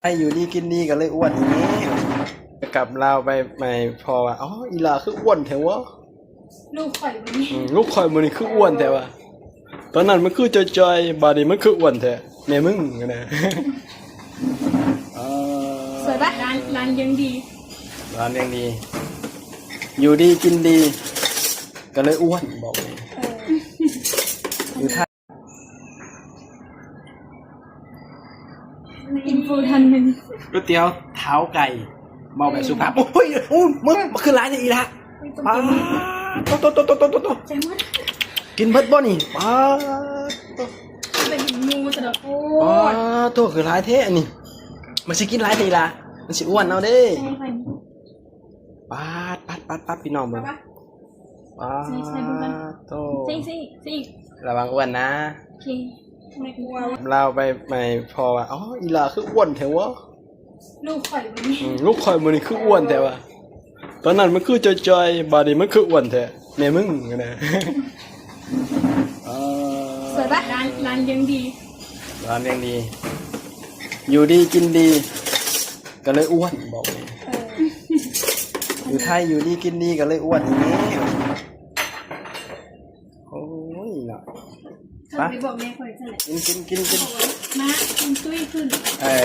ໃຫ້ຢູ່ດີກິນດີກໍເລີຍອ້ວນອີກແລ້ວ. ກັບລາວໄປໃໝ່ ພໍ່ວ່າ ອໍ ອີຫຼ້າຄືອ້ວນແທ້ວະ. ລູກຂ້ອຍມື້ນີ້ ອືມ ລູກຂ້ອຍມື້ນີ້ຄືອ້ວນແທ້ວະ. ຕອນນັ້ນມັນຄືຈ່ອຍໆ ບາດນີ້ມັນຄືອ້ວນແທ້ ແມ່ມຶງຫັ້ນນະ. ເອີ ສວຍປະ? ຫຼານ ຫຼານລ້ຽງດີ ຫຼານລ້ຽງດີ ຢູ່ດີກິນດີກໍເລີຍອ້ວນ ບອກແມ່. ເອີ ຢູ່ໄທ ອິນຟູທ່ານໜຶ່ງ ກ໋ວຍຕຽວເທົ້າໄກ່ ເວົ້າແບບສຸພາບ. ໂອ້ຍ ໂອ້ຍ ມັນ ມັນຄືຫຼາຍແທ້ອີຫຼ້າ. ປ້າດ ໂຕໆໆໆໆ ກິນເບິດບໍ່ນີ້? ປ້າດ ໄປເຫັນໝູ່ຊະດອກ. ໂອ້ຍ ປ້າດ ໂຕ ຄືຫຼາຍແທ້ອັນນີ້. ມັນຊິກິນຫຼາຍແທ້ອີຫຼ້າ ມັນຊິອ້ວນເອົາເດ້. ປາດ ປາດ ປາດ ປາດ ພີ່ນ້ອງເບິ່ງ. ປາດ ໃສ່ ໃສ່ເບິ່ງກ່ອນ ໂຕ ໃສ່ ໃສ່ ໃສ່ອີກ ລະວັງອ້ວນນະ. ໂອເຄ ລາວໄປໃໝ່ ພໍ່ວ່າ ອໍ ອີຫຼ້າຄືອ້ວນແທ້ວະ. ລູກຂ້ອຍມື້ນີ້ ອືມ ລູກຂ້ອຍມື້ນີ້ຄືອ້ວນແທ້ວະ. ຕອນນັ້ນມັນຄືຈ່ອຍໆ ບາດນີ້ມັນຄືອ້ວນແທ້ ແມ່ມຶງຫັ້ນນະ. ເອີ ສວຍປະ? ຫຼານ ຫຼານລ້ຽງດີ ຫຼານລ້ຽງດີ ຢູ່ດີກິນດີກໍເລີຍອ້ວນ ບອກແມ່. ເອີ ຢູ່ໄທຢູ່ດີກິນດີກໍເລີຍອ້ວນອີກແລ້ວ. ໂອ້ຍເນາະ ໄປບອກແມ່ຂ້ອຍຊັ້ນແຫຼະ. ກິນ ກິນ ກິນ ກິນ ມາກິນຕຸ້ຍຂຶ້ນ. ເອີ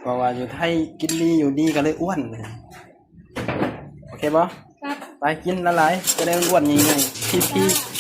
ບອກວ່າຢູ່ໄທກິນດີຢູ່ດີກໍເລີຍອ້ວນ. ໂອເຄບໍ່? ໄປກິນຫຼາຍໆ ຈະໄດ້ອ້ວນໃຫຍ່ໆ ພີ້ໆ.